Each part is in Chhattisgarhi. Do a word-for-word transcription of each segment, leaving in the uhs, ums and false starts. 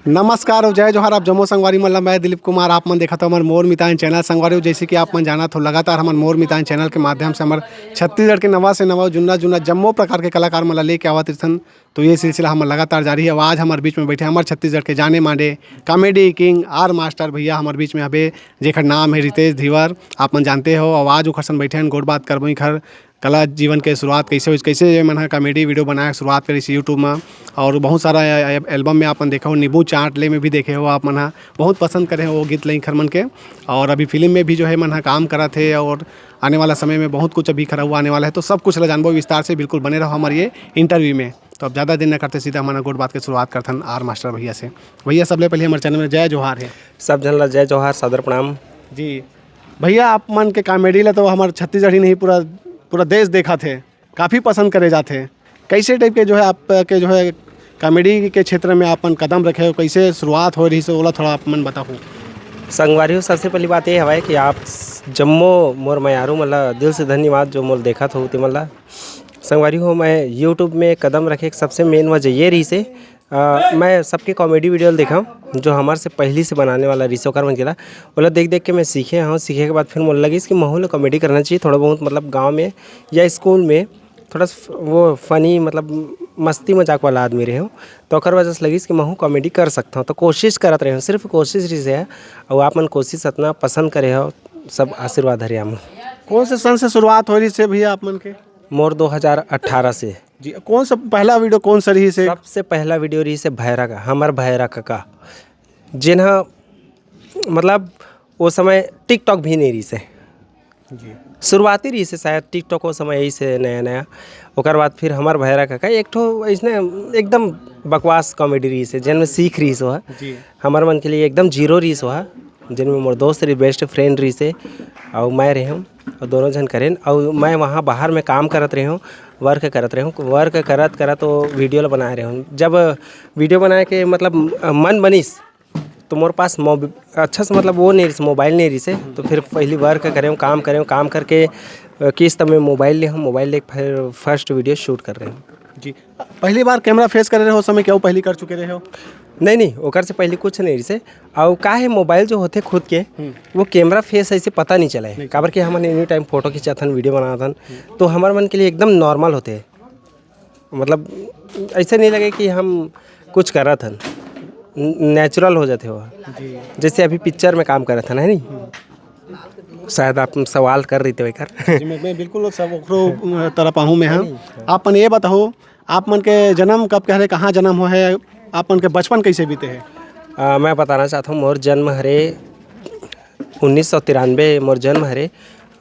नमस्कार अउ जय जोहार, आप जम्मो संगवारी मन ला। मैं दिलीप कुमार, आप मन देखत हो हमर मोर मितान चैनल। संगवारी हो, जैसे कि आप मन जानत हो, लगातार हमर मोर मितान चैनल के माध्यम से हमर छत्तीसगढ़ के नवा से नवा, जुन्ना जुन्ना जम्मो प्रकार के कलाकार मन ला लेके आवत रहिथन। तो ये सिलसिला हमर लगातार जारी है। अउ आज हमर बीच में बैठे हमर छत्तीसगढ़ के जाने माने कॉमेडी किंग आर मास्टर भैया हमर बीच में हबे, जेकर नाम है रितेश धीवर, आप मन जानते हो। अउ आज ओकर संग बैठे हन, गोठ बात करबो एकर कला जीवन के शुरुआत कैसे होइस, कैसे ये मन ह कॉमेडी वीडियो बनाए के शुरुआत करिस YouTube म। अउ बहुत सारा ए-, ए-, एल्बम में आप मन देखा हो, नींबू चाट ले में भी देखे हो आप मन ह, बहुत पसंद करे हो वो गीत लइखर मन के। अउ अभी फिल्म में भी जो है मन ह काम करत हे अउ आने वाला समय में बहुत कुछ अभी खरा हुआ आने वाला है, तो सब कुछ ला जानबो विस्तार से। बिल्कुल बने रहो हमर ये इंटरव्यू में। तो अब ज़्यादा देर न करते सीधा हमन गोठ बात के शुरुआत करथन आर मास्टर भैया से। भैया, सबले पहले हमर चैनल में जय जोहार है। सब झन ला जय जोहार, सादर प्रणाम। जी भैया, आप मन के कॉमेडी ला तो हमर छत्तीसगढ़ ही नहीं, पूरा, पूरा देश देखत हे, काफ़ी पसंद करे जात हे। कैसे टाइप के जो है आपके जो है कॉमेडी के क्षेत्र में आप मन कदम रखे हो, कैसे शुरुआत होए रहिस, ओला थोड़ा आप मन बताहू। संगवारी हो, सबसे पहली बात ये हवय कि आप जम्मो मोर मयारू मन ला दिल से धन्यवाद, जो मोर देखत हो ते मन ला। संगवारी हो, मैं YouTube में कदम रखे के सबसे मेन वजह ये रहिस हे, अ, मैं सबके कॉमेडी वीडियो ल देखा हूँ, जो हमारे से पहली से बनाने वाला रहिस हे, ओकर मन के ला, ओला देख देख के मैं सीखे हूँ। सीखे के बाद फिर मोला लगिस कि महू ल कॉमेडी करना चाहिए थोड़ा बहुत, मतलब गाँव में या स्कूल में थोड़ा स-, वो फनी, मतलब मस्ती मजाक वाला आदमी रहे हूँ, तो ओकर वजह से लगिस कि महू कॉमेडी कर सकता हूँ। तो कोशिश करत रहे हूँ, सिर्फ कोशिश रहिस हे। अउ आप मन कोशिश इतना पसंद करे हो, सब आशीर्वाद हरे आमू। कौन से सन से शुरुआत हो रहिस हे भैया आप मन के? मोर दो हज़ार अठारह से। जी, कौन सा पहला वीडियो कौन सा रहिस हे? सबसे पहला वीडियो रहिस हे भैरा का, हमर भैरा का, का जेन ह, मतलब वो समय TikTok भी नहीं रहिस हे। जी। शुरुआती रहिस हे शायद TikTok वो समय, यही से नया नया। ओकर बाद फिर हमर भैरा का, का एक ठो ऐसने एकदम बकवास कॉमेडी रहिस हे, जेन में सीख रहिस हे। जी। हमर मन के लिए एकदम जीरो रहिस हे, जेन में मोर दोस्त रहिस, बेस्ट फ्रेंड रहिस हे, अउ मैं रहे हूँ, अउ दोनों झन करेन। अउ मैं वहाँ बाहर में काम करत रहे हूँ, वर्क करत रहे हूँ, वर्क करत करत वो वीडियो ला बनाए रहे हूँ। जब वीडियो बनाए के मतलब, अ, मन बनिस, तो मोर पास मोब-, अच्छा से मतलब वो नहीं रहिस, मोबाइल नहीं रहिस हे। तो फिर पहली वर्क करे हूँ, काम करे हूँ, काम करके, अ, किस्त में मोबाइल ले हूँ, मोबाइल लेके फिर फर्स्ट वीडियो शूट कर रहे हूँ। जी, पहली बार कैमरा फेस करे रहे हो समय, क्या वो पहली कर चुके रहे हो? नहीं, नहीं, ओकर से पहले कुछ नहीं रहिस हे। अउ का है, मोबाइल जो होथे खुद के, हम्म। वो कैमरा फेस ऐसे पता नहीं चले, नहीं। काबर कि हमन एनी टाइम फोटो खिंचाथन, वीडियो बनाथन, हम्म। तो हमर मन के लिए एकदम नॉर्मल होथे। मतलब ऐसे नहीं लगे कि हम कुछ करत हन, न-, नेचुरल हो जाथे वो। जी। जैसे अभी पिक्चर में काम करत हन, है नी? हम्म। शायद आप सवाल कर रहिते हो एकर। जी, मैं, मैं बिल्कुल सब ओकरो, अ, तरफ आहूँ मैं ह। नहीं। आप मन ये बताओ, आप मन के जन्म कब के हरे, कहाँ जन्म हो है, आप मन के बचपन कैसे बीते है? अ, मैं बताना चाहता हूँ, मोर जन्म हरे उन्नीस सौ तिरानबे मोर जन्म हरे,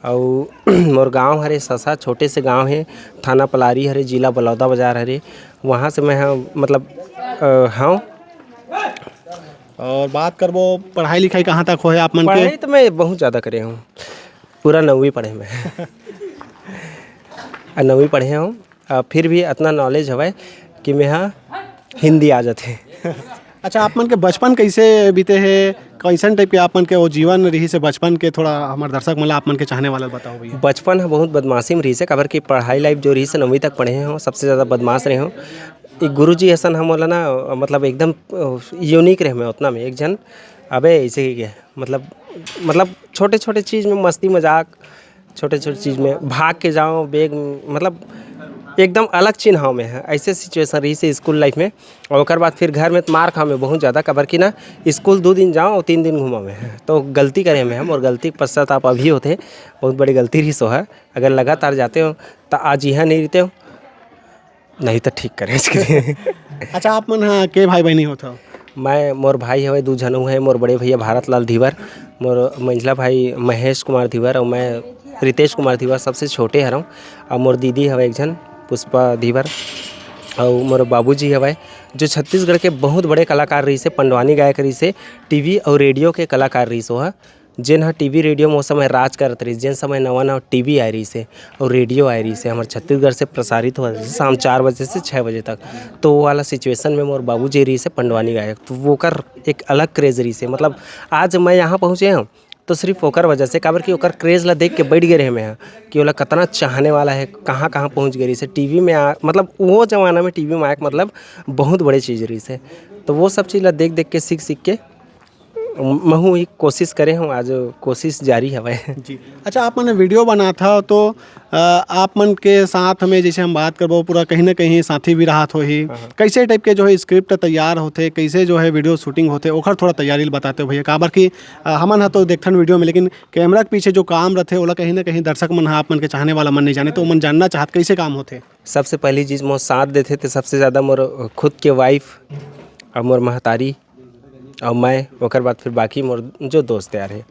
अउ मोर गांव हरे ससा, छोटे से गांव हे, थाना पलारी हरे, जिला बलौदा बाजार हरे। वहाँ से मैं ह, मतलब, अ, हूँ। और बात करबो पढ़ाई लिखाई कहाँ तक होहे आप मन के? पढ़ाई तो मैं बहुत ज़्यादा करे हूँ, पूरा नौवीं पढ़े मैं। आ, नौवीं पढ़े हूँ, आ, फिर भी अतना नॉलेज हवय कि मैं ह हिंदी आ जाथे। अच्छा, आप मन के बचपन कैसे बीते हे? कैसन टाइप के आप मन के वो जीवन रहिस हे बचपन के, थोड़ा हमर दर्शक मन ला, आप मन के चाहने वाला ल बताओ भैया। बचपन ह बहुत बदमाशी में रहिस हे, काबर कि पढ़ाई लाइफ जो रहिस हे, नौवीं तक पढ़े हूँ, सबसे ज़्यादा बदमाश रहे हूँ। एक गुरुजी असन ह मोला ना, मतलब एकदम, अ, यूनिक रहे मैं उतना में एक झन। अबे ऐसे ही क्या, मतलब, मतलब छोटे-छोटे चीज़ में मस्ती मजाक, छोटे-छोटे चीज़ में भाग के जाओ, बेग, मतलब एकदम अलग चिन्हाव में है। ऐसे सिचुएशन रहिस हे स्कूल लाइफ में। और ओकर बाद फिर घर में तो मार खाओ मैं बहुत ज़्यादा, काबर कि ना स्कूल दो दिन जाओ और तीन दिन घूमो मैं। तो गलती करे मैं हम, और गलती के पश्चाताप अभी होथे। बहुत बड़ी गलती रहिस हे। अगर लगातार जाते हो तो आज यहाँ नहीं रहते हो, नहीं तो ठीक करे इसके लिए। अच्छा, आप मन ह के भाई बहनी होत हो? मैं, मोर भाई हवे, दू झन है, मोर बड़े भैया भारत लाल धीवर, मोर मंझला भाई महेश कुमार धीवर, और मैं रितेश कुमार धीवर, सबसे छोटे हरौं। और मोर दीदी हवे एक झन, पुष्पा धीवर, और मोर बाबूजी हवे, जो छत्तीसगढ़ के बहुत बड़े कलाकार रहिस हे, पंडवानी गायक रहिस हे, टीवी और रेडियो के कलाकार रहिस हे। जेन ह टीवी रेडियो में ओ समय राज करत रहिस, जेन समय नवा-नवा टीवी आए रहिस हे अउ रेडियो आए रहिस हे, हमर छत्तीसगढ़ से प्रसारित होवत रहिस हे शाम चार बजे से छः बजे तक। तो वो वाला सिचुएशन में मोर बाबूजी रहिस हे पंडवानी गायक, तो ओकर एक अलग क्रेज रहिस हे। मतलब आज मैं यहाँ पहुँचे हूँ तो सिर्फ ओकर वजह से, काबर कि ओकर क्रेज ला देख के बैठ गए रहे मैं ह कि ओला कतना चाहने वाला है, कहाँ-कहाँ पहुँच गए रहिस हे। टीवी में आ, मतलब वो जमाना में टीवी में आए के मतलब बहुत बड़े चीज़ रहिस हे। तो वो सब चीज़ ला देख देख के, सीख सीख के महू ही कोशिश करे हूँ, आज कोशिश जारी हवय। जी। अच्छा, आप मन वीडियो बनात हव तो अ, आप मन के साथ में, जैसे हम बात करबो, पूरा कहीं ना कहीं साथी भी रहत होही। कैसे टाइप के जो है स्क्रिप्ट तैयार होथे, कैसे जो है वीडियो शूटिंग होथे, ओखर थोड़ा तैयारी ल बताते हो भैया, काबर कि अ, हमन ह तो देखथन वीडियो में, लेकिन कैमरा के पीछे जो काम रथे, ओला कहीं ना कहीं दर्शक मन ह, आप मन के चाहने वाला मन नहीं जाने, तो ओमन जानना चाहत कैसे काम होथे। सबसे पहली चीज़ मोर साथ देथे तो सबसे ज़्यादा मोर खुद के वाइफ और मोर महतारी और मैं, ओकर बाद फिर बाकी मोर जो दोस्त यार है।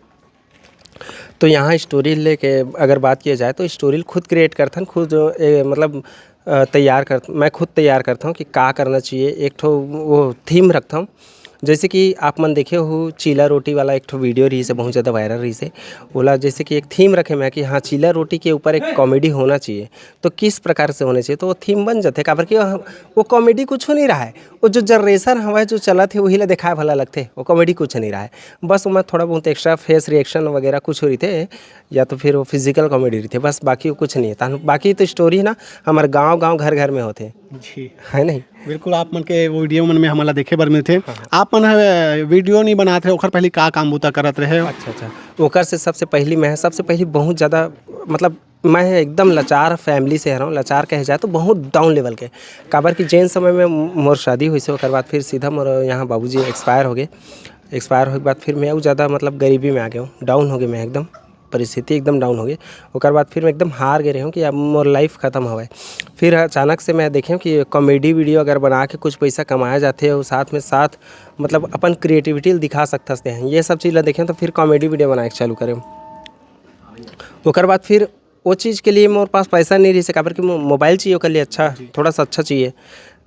तो यहाँ स्टोरी लेके अगर बात किया जाए तो स्टोरी खुद क्रिएट करथन, खुद ए, मतलब अ, तैयार कर, मैं खुद तैयार करता हूँ कि का करना चाहिए। एक ठो वो थीम रखता हूँ, जैसे कि आप मन देखे हो चीला रोटी वाला एक ठो वीडियो रही से, बहुत ज़्यादा वायरल रही से। ओला जैसे कि एक थीम रखे मैं कि हाँ, चीला रोटी के ऊपर एक कॉमेडी होना चाहिए, तो किस प्रकार से होना चाहिए, तो वो थीम बन जाते। काबर कि वो, वो कॉमेडी कुछ नहीं रहा है, वो जो जनरेशन हवा जो चलत है वही ला दिखाए भला लगते, वो कॉमेडी कुछ नहीं रहा है। बस ओमा थोड़ा बहुत एक्स्ट्रा फेस रिएक्शन वगैरह कुछ रहिथे, या तो फिर वो फिजिकल कॉमेडी रहिथे, बस बाकी वो कुछ नहीं है। तान बाकी तो स्टोरी है ना, हमारे गांव गांव घर घर में होथे, जी। है नहीं? बिल्कुल, आप मन के वीडियो मन में हमला देखे बर मिलथे। आप मन ह वीडियो नहीं बनात रहे, ओखर पहले का काम बूता करत रहे? अच्छा अच्छा। ओकर से सबसे पहली मैं, सबसे पहली बहुत ज़्यादा, मतलब मैं एकदम लाचार फैमिली से हरौं। लाचार कहे जाए तो बहुत डाउन लेवल के, काबर कि जेन समय में मोर शादी हुई से, ओकर बाद फिर सीधा मोर यहाँ बाबूजी एक्सपायर हो गए। एक्सपायर होए के बाद फिर मैं अउ ज़्यादा, मतलब गरीबी में आ गया हूँ, डाउन हो गए मैं एकदम, परिस्थिति एकदम डाउन हो गई। ओकर बाद फिर मैं एकदम हार गए रहे हूँ कि अब मोर लाइफ खत्म हवय। फिर अचानक से मैं देखे हूँ कि कॉमेडी वीडियो अगर बना के कुछ पैसा कमाया जाथे और साथ में साथ, मतलब अपन क्रिएटिविटी दिखा सकथस ते हैं, ये सब चीज़ ला देखे तो फिर कॉमेडी वीडियो बनाए के चालू करे। ओकर बाद फिर वो चीज़ के लिए मोर पास पैसा नहीं रही से, काबर कि मो-, मोबाइल चाहिए ओकर लिए, अच्छा, थोड़ा सा अच्छा चाहिए।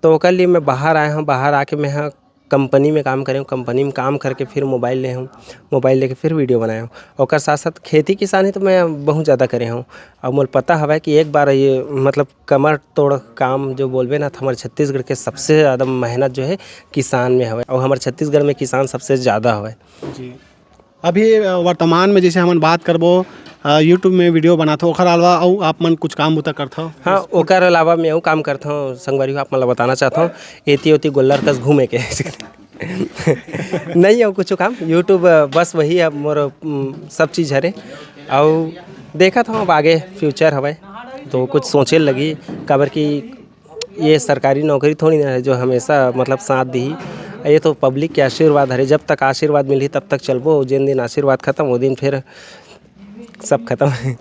तो ओकर लिए मैं बाहर आए हूँ, बाहर आके मैं यहाँ कंपनी में काम करे हूँ, कंपनी में काम करके फिर मोबाइल ले हूँ, मोबाइल लेके फिर वीडियो बनाए हूँ। ओकर साथ साथ खेती किसानी तो मैं बहुत ज़्यादा करे हूँ। अब मोर पता हवय कि एक बार ये, मतलब कमर तोड़ काम जो बोलबे ना, तो हमारे छत्तीसगढ़ के सबसे ज़्यादा मेहनत जो है किसान में हवय, और हमारे छत्तीसगढ़ में किसान सबसे ज़्यादा हवय। जी। अभी अ, वर्तमान में जैसे हमन बात करबो, अ, YouTube में वीडियो बनाथो, ओखर अलावा अउ आप मन कुछ काम बूता करथो? हाँ, ओकर अलावा मैं अउ काम करथौं संगवारी हो, आप मन ला बताना चाहथौं, एती ओती गोल्लर कस घूमे के। नहीं, अउ कुछ काम, YouTube, अ, बस वही अब मोर, उम, सब चीज़ हरे। अउ देखत हौं अब आगे फ्यूचर हवय, तो कुछ सोचे लगी, काबर कि ये सरकारी नौकरी थोड़ी ना है जो हमेशा, मतलब साथ दिही। ये तो पब्लिक के आशीर्वाद हरे, जब तक आशीर्वाद मिलही तब तक चलबो, जेन दिन आशीर्वाद खत्म, वो दिन फिर सब खत्म।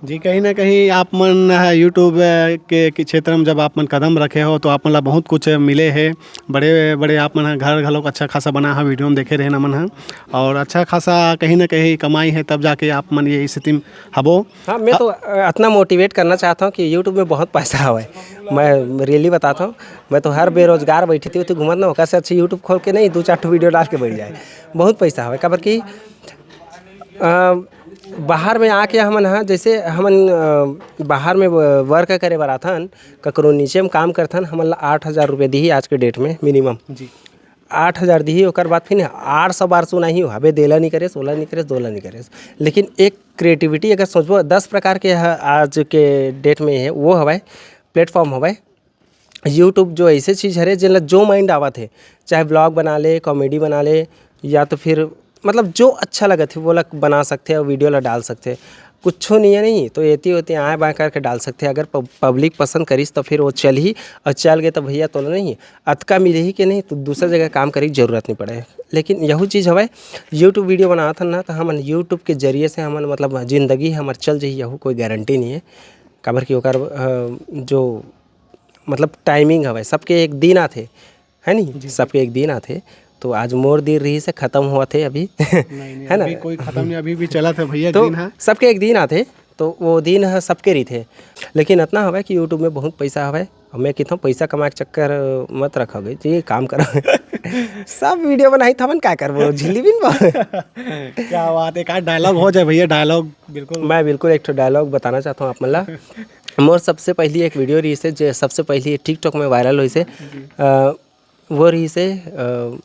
जी, कहीं ना कहीं आप मन ह YouTube के, के क्षेत्र में जब आप मन कदम रखे हो, तो आप मन ला बहुत कुछ मिले हे। बड़े बड़े आप मन ह घर घलोक अच्छा खासा बना है, वीडियो में देखे रहे हमन ह, और अच्छा खासा कहीं ना कहीं कमाई है, तब जाके आप मन ये स्थिति में हबो। हाँ, मैं तो अ, इतना मोटिवेट करना चाहता हूँ कि YouTube में बहुत पैसा हवय। मैं रियली बताता हूँ, मैं तो हर बेरोजगार बैठी थी, थी घूमत ना, ओकर से अच्छी YouTube खोल के नहीं, दो चार ठो वीडियो डाल के बैठ जाए, बहुत पैसा हवय। काबर कि अ, बाहर में आके हमन ह, जैसे हमन अ, बाहर में वर्क करे बर आथन, ककरो नीचे में काम करथन, हमन ला आठ हज़ार रुपये दिही आज के डेट में मिनिमम। जी। आठ हज़ार दिही, ओकर बाद फिर आठ सौ बार सुनाही, हबे देला नहीं करेस, ओला नहीं करेस, दोला नहीं करेस। लेकिन एक क्रिएटिविटी अगर सोचबो, दस प्रकार के ह-, आज के डेट में है, वो हवय, प्लेटफॉर्म हवय YouTube, जो ऐसे चीज़ हरे जेन ला जो माइंड आवत है, चाहे ब्लॉग बना ले, कॉमेडी बना ले, या तो फिर मतलब जो अच्छा लगत है वो ला बना सकते हैं और वीडियो ला डाल सकते हैं। कुछो नहीं है नहीं, तो एती ओती आए बाएँ करके डाल सकते हैं। अगर पब-, पब्लिक पसंद करिस तो फिर वो चलही, और चल गए तो भैया तोला नहीं अतका मिलही कि नहीं, तो दूसरा जगह काम करे के जरूरत नहीं पड़े। लेकिन यहू चीज़ हवय, YouTube वीडियो बनात हन ना, तो हमन YouTube के जरिए से हमन मतलब जिंदगी हमर चल जही, यहू कोई गारंटी नहीं है। काबर कि ओकर अ, जो मतलब टाइमिंग हवय, सबके एक दिन आथे, है नहीं? सबके एक दिन आथे। तो आज मोर दिन रही से खत्म हुआ थे अभी। नहीं, नहीं, है ना? अभी कोई खत्म नहीं, अभी भी चलत है भैया, तो दिन है। सबके एक दिन आथे, तो वो दिन ह सबके रहिथे। लेकिन इतना हवय कि YouTube में बहुत पैसा हवय, और मैं कहता हूँ पैसा कमाए के चक्कर मत रखोगे जी, काम करो। सब वीडियो बनाई थवन, का करबो, झिल्ली बिनबो। क्या बात है, एक आध डायलॉग हो जाए भैया, डायलॉग। बिल्कुल। मैं बिल्कुल एक ठो डायलॉग बताना चाहता हूँ आप मन ला। मोर सबसे पहली एक वीडियो रही से, जे सबसे पहली TikTok में वायरल हुई से, अ, वो रही से, अ,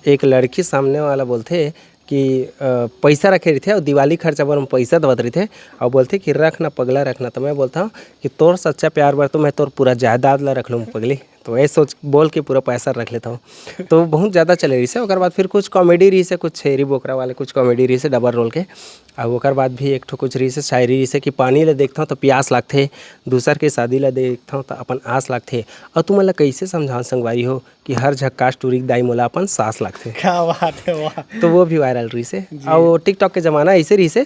एक लड़की सामने वाला बोलथे कि, अ, पैसा रखे रहिथे और दिवाली खर्चा बर हम पैसा देवत रहिथे, और बोलथे कि "रख ना पगला, रख ना।" तो मैं बोलता हूँ कि "तोर सच्चा प्यार बर तो मैं तोर पूरा जायदाद ला रख लूँ पगली।" तो ये सोच बोल के पूरा पैसा रख लेता हूँ। तो बहुत ज़्यादा चले रहिसे। ओकर बाद फिर कुछ कॉमेडी रहिसे, कुछ छेरी बोकरा वाले कुछ कॉमेडी रहिसे डबल रोल के। अब ओकर बाद भी एक ठो कुछ रहिसे शायरी रहिसे कि पानी ला देखथंव तो प्यास लागथे, दूसर के शादी ला देखथंव तो अपन आस लागथे। और तुमन ला कैसे समझाओ संगवारी हो कि हर झक्कास टूरी के दाई मोला अपन सास लागथे। क्या बात है, वाह। तो वो भी वायरल रहिसे। जी। और टिकटॉक के ज़माना ऐसे रहिसे,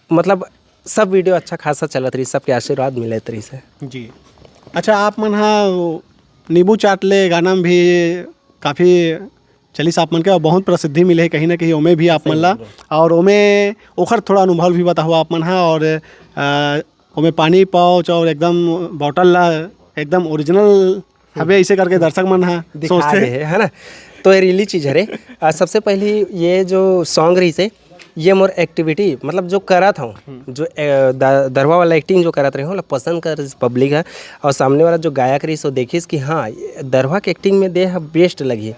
मतलब सब वीडियो अच्छा खासा चलत रहिस, सबके आशीर्वाद मिलत रहिस हे। जी। अच्छा, आप मन हा वो नींबू चाट ले गाना में भी काफ़ी चलिस आप मन के, और बहुत प्रसिद्धि मिले हे कहीं ना कहीं ओमे भी आप मन ला। और ओमे ओखर थोड़ा अनुभव भी बताओ आप मन हा, और अ, ओमे पानी पाउच और एकदम बॉटल ला एकदम ओरिजिनल हवे, ऐसे करके दर्शक मन हा दिखा सोचथे। दे हे, है ना? तो ये रियली चीज हरे। अ, सबसे पहली ये जो सॉन्ग रहिस हे, ये मोर एक्टिविटी, मतलब जो करत हूँ, जो अ, द-, दरवा वाला एक्टिंग जो करत रहे हूँ, पसंद कर पब्लिक है। और सामने वाला जो गायक रहिस, वो देखिस कि हाँ, ये दरवा के एक्टिंग में दे बेस्ट लगी,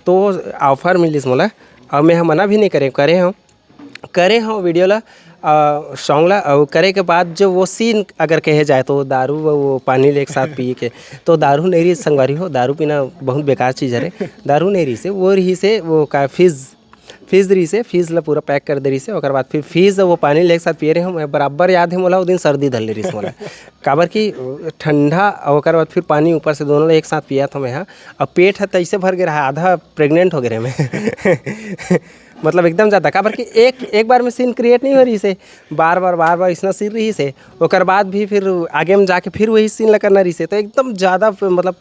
तो ऑफर मिलिस मोला। और मैं मना भी नहीं करे करे हूँ, करे हूँ वीडियो ला, अ, सॉन्ग ला। और करे के बाद जो वो सीन अगर कहे जाए, तो दारू वो पानी ले एक साथ पिए के, तो दारू नहीं रही संगवारी हो, दारू पीना बहुत बेकार चीज़ हरे। दारू नहीं रही से, वो रही से वो का फिज, फिज रही से, फिज ला पूरा पैक कर दे रही से। ओकर बाद फिर फिज वो पानी ले एक साथ पिए रहे हूँ। मैं बराबर याद है मोला, वो दिन सर्दी धर ले रही से मोला। काबर कि ठंडा, ओकर बाद फिर पानी ऊपर से दोनों ला एक साथ पिया था मैं, हाँ। अब पेट है तैसे भर गया रहा, आधा प्रेग्नेंट हो गए रहे मैं। मतलब एकदम ज़्यादा, काबर कि एक, एक बार में सीन क्रिएट नहीं हो रही से, बार बार, बार बार इसना सीन रही से। ओकर बाद भी फिर आगे में जाके फिर वही सीन ला करना रही से, तो एकदम ज़्यादा फ-, मतलब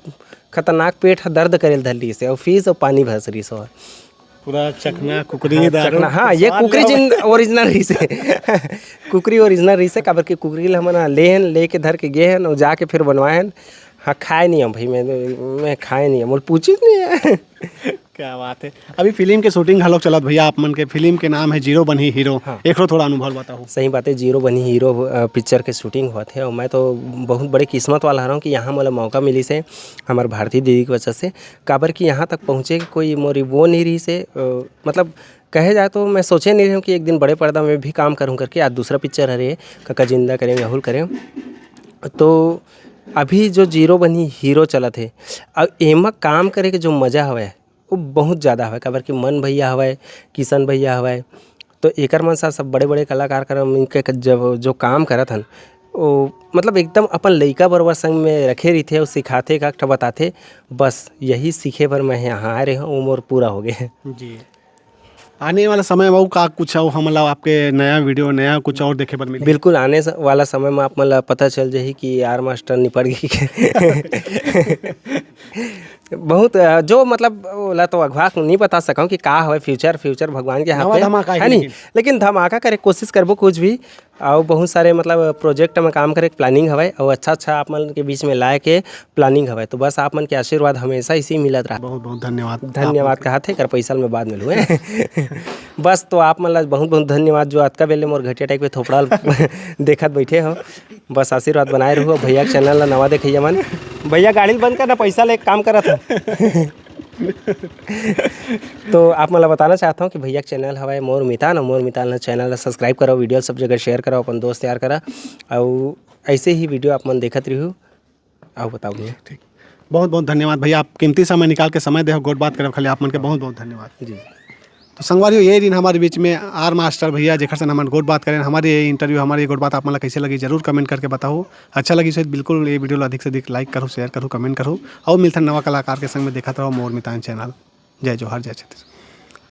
खतरनाक पेट ह दर्द करे ल धर रही से, और फिर से पानी भस रही से। पूरा चखना, कुकरी, हाँ, दारू, चखना, हाँ, ये स्वाद कुकरी ले जिन ओरिजिनल रही से। कुकरी ओरिजिनल रही से, काबर कि कुकरी ला हमन लेहन, लेके धर के गे हन, और जाके फिर बनवाए हन। हाँ, खाए नहीं हम भाई, मैं, मैं खाए नहीं हम, बोल पूछिस नहीं है। क्या बात है। अभी फिल्म के शूटिंग घलोक चलत भैया, आप मन के फिल्म के नाम है जीरो बनही हीरो। हाँ। एकरो थोड़ा अनुभव बताओ। सही बात है, जीरो बनही हीरो, अ, पिक्चर के शूटिंग होत हे, और मैं तो बहुत बड़े किस्मत वाला हरौं कि यहाँ मोला मौका मिलिस हे हमर भारती दीदी के वजह से, काबर कि यहाँ तक पहुँचे के कोई मोरी वो नहीं रहिस हे, अ, मतलब कहे जाए तो मैं सोचे नहीं रहे हूँ कि एक दिन बड़े पर्दा में भी काम करूँ करके। आज दूसरा पिक्चर हरे, कका जिंदा करें, राहुल करें, तो अभी जो जीरो बनही हीरो चलत हे, अब एमा काम करे के जो मजा हवय, वो बहुत ज़्यादा हवय, काबर कि मन भैया हवय, किशन भैया हवय, तो एकर मन साथ सब बड़े-बड़े कलाकार कर मिलके क-, जब जो काम करत हन, वो मतलब एकदम अपन लइका बरोबर संग में रखे रहिथे, वो सिखाथे, का एकठा बताथे, बस यही सीखे बर मैं यहाँ आए रहे हूँ, वो मोर पूरा हो गए। जी। आने वाला समय में अउ का कुछ अउ हमन ला आपके नया वीडियो, नया कुछ और देखे बर मिलही? बिल्कुल, आने स-, वाला समय में आप मन ला पता चल जाही कि यार मास्टर निपट गई के। बहुत, अ, जो मतलब ओला तो अघवा नहीं बता सकौं कि का हवय फ्यूचर, फ्यूचर भगवान के हाथ नवा में, धमाका है ही नहीं? लेकिन। लेकिन धमाका करे कोशिश करबो कुछ भी। अउ बहुत सारे मतलब प्रोजेक्ट में काम करे के प्लानिंग हवय, अउ अच्छा-अच्छा आप मन के बीच में लाए के प्लानिंग हवय। तो बस आप मन के आशीर्वाद हमेशा इसी मिलत रहा। बहुत-बहुत धन्यवाद। धन्यवाद आप कहा थे, कर पैसा मैं बाद में लूँ, हैं? बस, तो आप मन ला बहुत-बहुत धन्यवाद, जो अतका बेले मोर घटिया टाइप के थोपड़ा ल देखत बैठे हो। बस आशीर्वाद बनाए रहो। भैया के चैनल ला नवा देखइया मन, भैया गाड़ी ल बंद करना, पैसा ले काम करत हो। तो आप मन ला बताना चाहता हूँ कि भैया के चैनल हवय मोर मितान, मोर मितान ला चैनल ला सब्सक्राइब करो, वीडियो सब जगह शेयर करो, अपन दोस्त यार करा, अउ ऐसे ही वीडियो आप मन देखत रहिहू। अउ बताओ भैया। ठीक, बहुत बहुत धन्यवाद भैया, आप कीमती समय निकाल के समय देहो, गोठ बात करब खाली आप मन के, बहुत बहुत धन्यवाद। जी। तो संगवारी हो, ये दिन हमारे बीच में आर मास्टर भैया, जेकर से हमन गोठ बात करें, हमारे ये इंटरव्यू, हमारे ये गोठ बात आप मन ला कैसे लगी, जरूर कमेंट करके बताओ। अच्छा लगी तो बिल्कुल ये वीडियो ला अधिक से अधिक लाइक करो, शेयर करो, कमेंट करो, और मिलथन नवा कलाकार के संग में, देखत रहो मोर मितान चैनल। जय जोहार, जय छत्तीसगढ़।